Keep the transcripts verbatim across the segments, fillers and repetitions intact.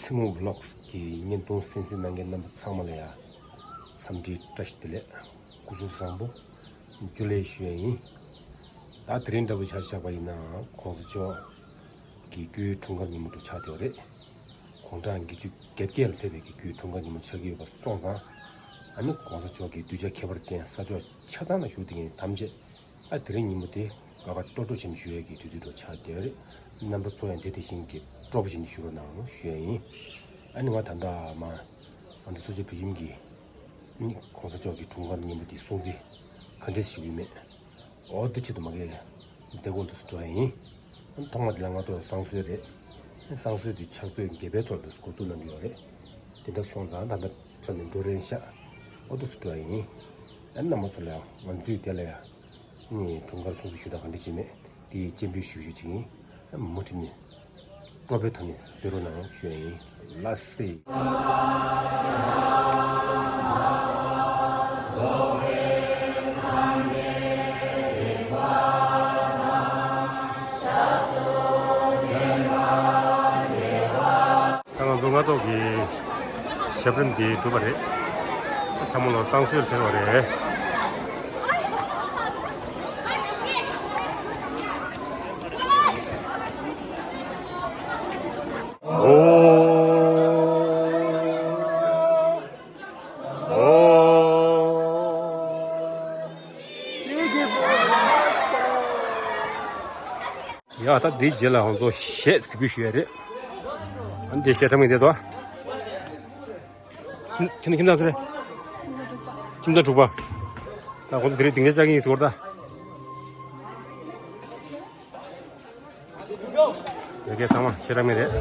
ཐུན་མོང་ཝི་ལོག་གི་བརྙན་ཐུང་གསན་གཟིགས་གནང་མཁན་རྣམ་པ་ཚང་མ་ལ་ཡང་འཚམས་འདྲི་བཀྲ་ཤིས་བདེ་ལེགས། སྐུ་གཟུགས་བཟང་པོ། ཇུ་ལེ་ཞུ་ཡ་ཡིན། ད་དེ་རིང་འདྲ་པོ་ཆ་བཞག་པ་ཡིན་ན་༸གོང་ས་མཆོག་གི་སྐུའི་འཁྲུངས་སྐར་ཉིན་མོ་དུ་ཆགས་བསྡད་པ་རེད། དགུང་གྲངས་བརྒྱད་ཅུ་གྱ་བརྒྱད་ལ་ཕེབས་པའི་གི་སྐུའི་འཁྲུངས་སྐར་ཉིན་མོ་ཆགས་ཀྱི་ཡོད་པ་སོང་ཙང་། ཨ་ནི་༸གོང་ས་མཆོག་གི་གདུལ་བྱ་ཁྱད་པར་ཅན་ས་ཕྱོགས་ཆ་ཚང་ལ་བཞུགས་བསྡད་མཁན་ཐམས་ཅད། ཨ་དེ་རིང་ཉིན་མོ་དེ་དགའ་དགའ་སྤྲོ་སྤྲོ་བྱས་ནས་ཞུ་ཡས་ཀྱི་དུས་ཚོད་འགྲོ་ཆགས་བསྡད་རེད། རྣམ་པ་ཚོ་ཡང་དེ་དེ་བཞིན་གྱི་སྤྲོ་པོ་བྱས་ནས་ཞུ་རོགས་གནང་ཞུ་ཡས་ཡིན། ཨ་ནི་ང་ད་ལྟ་མ་ང་ཚོ་གཙོ་ཆེ་བོད་ཁྱིམ་གྱི་༸གོང་ས་མཆོག་གི་འཁྲུངས་སྐར་ཉིན་མོ་དེ་སྲུང་བརྩི་ག་འདྲས་ཞུ་གི་མེད། འོ་དེ་ཆེད་དུ་མ་གི་མཛད་སྒོ་འདུག་སེ་འགྲོ་ཡ་ཡིན། ཨ་ནི་ཐོག་མ་དེ་ལ་ང་ཚོ་བསང་གསོལ་རེད། བསང་གསོལ་དེ་ཕྱག་ཚོད་བརྒྱད་པའི་ཐོག་འདུག་སེ་འགོ་འཛུགས་གནང་གི་ཡོད་རེད། དེ་འདྲ་སོང་ཙང་ད་ལྟ་ཁྲོད་ནས་འགྲོ་རན་ཤག་འོ་དེ་ཚོ་འགྲོ་ཡ་ཡིན། ཨ་ནི་རྣམ་པ་ཚོ་ལ་ཡང་ང་ཚོས་དེ་ལ་ཡང་ནི་འཁྲུངས་སྐར་སྲུང་བརྩི་ཞུ་དག་ག་འདྲ་བྱེད་མེད་དེ་སྤྱན་འབུལ་ཞུ་རྒྱུ་ཅིག་ཡིན། ཨ་མུ་མཐུད་ནས་སྤྲོ་པོའི་ཐོག་ནས་གསོལ་རོགས་གནང་ཞུ་ཡ་ཡིན། ལགས་སེ། ད་ང་ཚོ་སྔ་ཐོག་གི་ཞབས་རིམ་འདི་གྲུབ་པ་རེད། ཚང་མ་ལོ་བསང་གསོལ་ཕེབས་པ་རེད། ཨོ། ཨོ། ཡ་ད་འདིའི་རྗེས་ལ་ང་ཚོ་གཞས་གཟིགས་འབུལ་ཞུ་ཡ་རེད། ཨ་ནི་འདི་གཞས་གྲངས་མིང་དེ་དོ། ཁྱིམ་ཁྱིམ་ཚང་སུ་རེད། ཁྱིམ་ཚང་དྲུག་པ། ད་ཁོང་ཚོ་དེ་རིང་སྡིངས་ཆ་བཅག་གི་ཡིན་ཟེར་བ་ད། ཡ་གི་ཚང་མ་གཞས་གྲངས་མིང་རེད།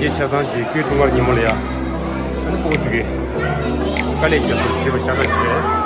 རྗེས་ཆ་ཚང་གི་སྐུའི་འཁྲུངས་སྐར་ཉིན་མོ་ལ་ཡ། ཨ་ནི་སྤུ་གུ་ཚོ་གིས་དཀའ་ལས་རྒྱབ་ཏུ་བྱེད་པ་ཤ་སྟག་རེད།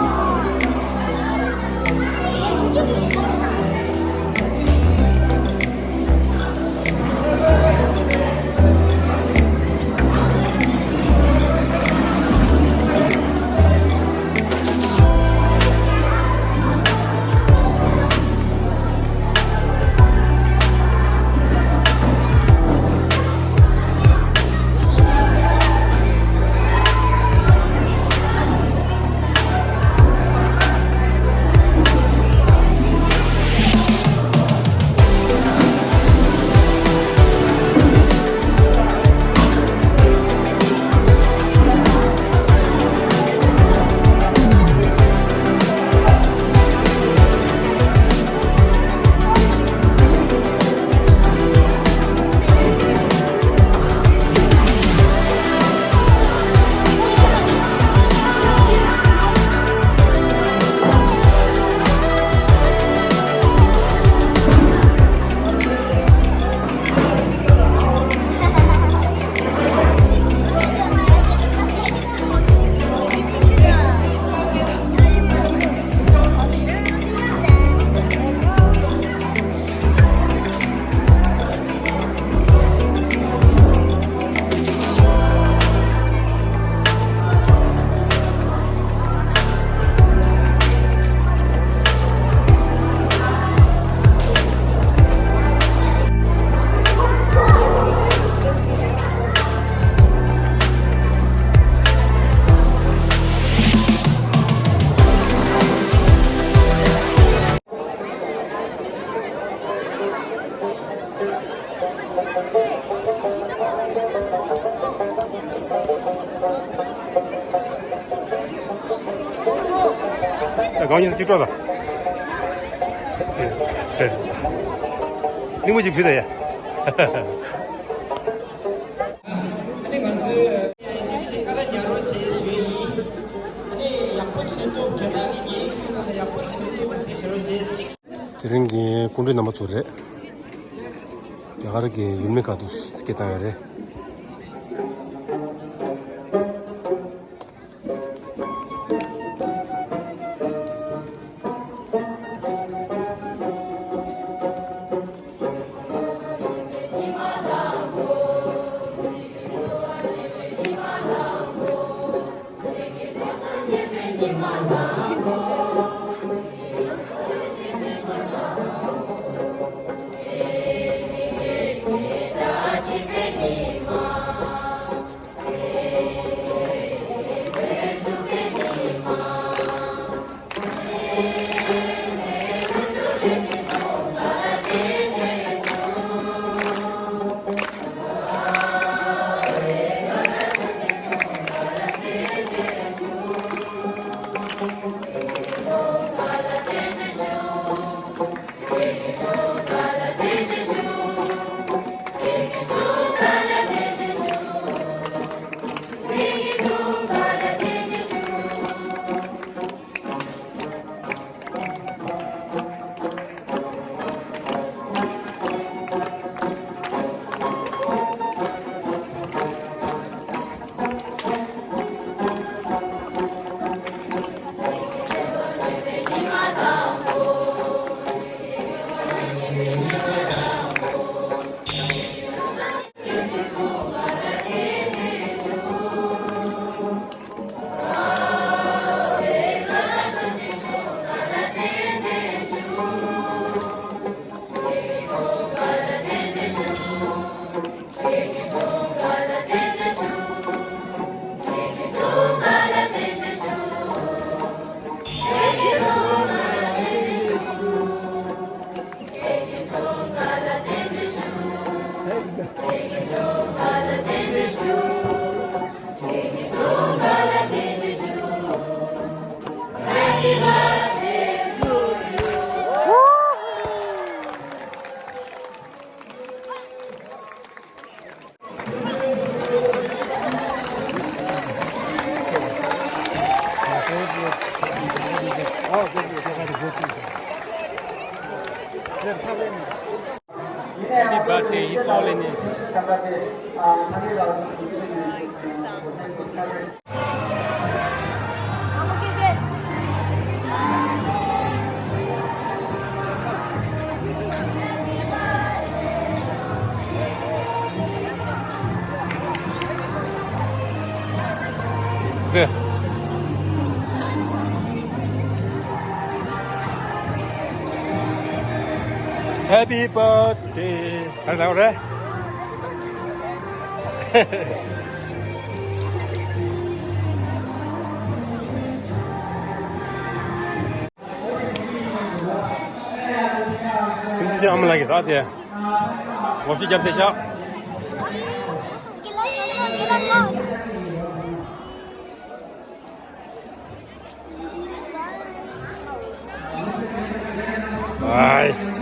གང་ཡིན་གཅིག་སྤྲོ་ལ། གླིང་བུ་ཅིག་ཕུལ་ད་ཡ། དེ་རིང་གི་སྐུ་མགྲོན་རྣམ་པ་ཚོ་རེད། རྒྱ་གར་གྱི་ཡུལ་མི་ཁག་ཏུ་སྐད་བཏང་ཡོད་རེད། Happy birthday, Isole Nis. Happy birthday. ཁྱིམ་མཚེས་ཨ་མ་ལགས་ཀྱིས་ད་དེ་ལོ་ཤས་རྒྱབ་བསྡད་ཤག་ཨའི།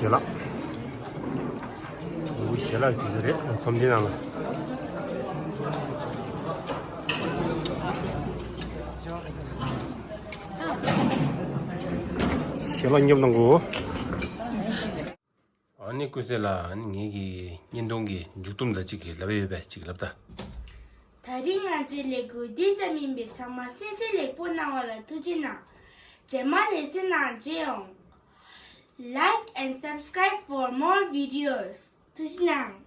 ཞལ་ལག་འོ་ཞལ་ལག་དེ་ཚོ་རེད། ཚོམས་ཆེན་ནང་ལ། ཞལ་ལག་མཉམ་གནང་གོ། ཨ་ནི་ཀུན་གསལ་ལགས། ཨ་ནི་ངེད་ཀྱི་བརྙན་ཐུང་གི་མཇུག་སྡོམ་ལ་གཅིག་གིས་ལབ་ཡོད་པས་གཅིག་ལབ་ད། ད་རིང་ང་ཚོའི་ལས་འགུལ་འདི་ཙམ་ཡིན་པས། ཚང་མ་གསན་གཟིགས་ལེགས་པོ་གནང་བ་ལ་ཐུགས་རྗེ་གནང་། རྗེས་མ་ལེ་ཚན་ནང་མཇལ་ཡོང་། Like and subscribe for more videos. ཐུགས་རྗེ་གནང་།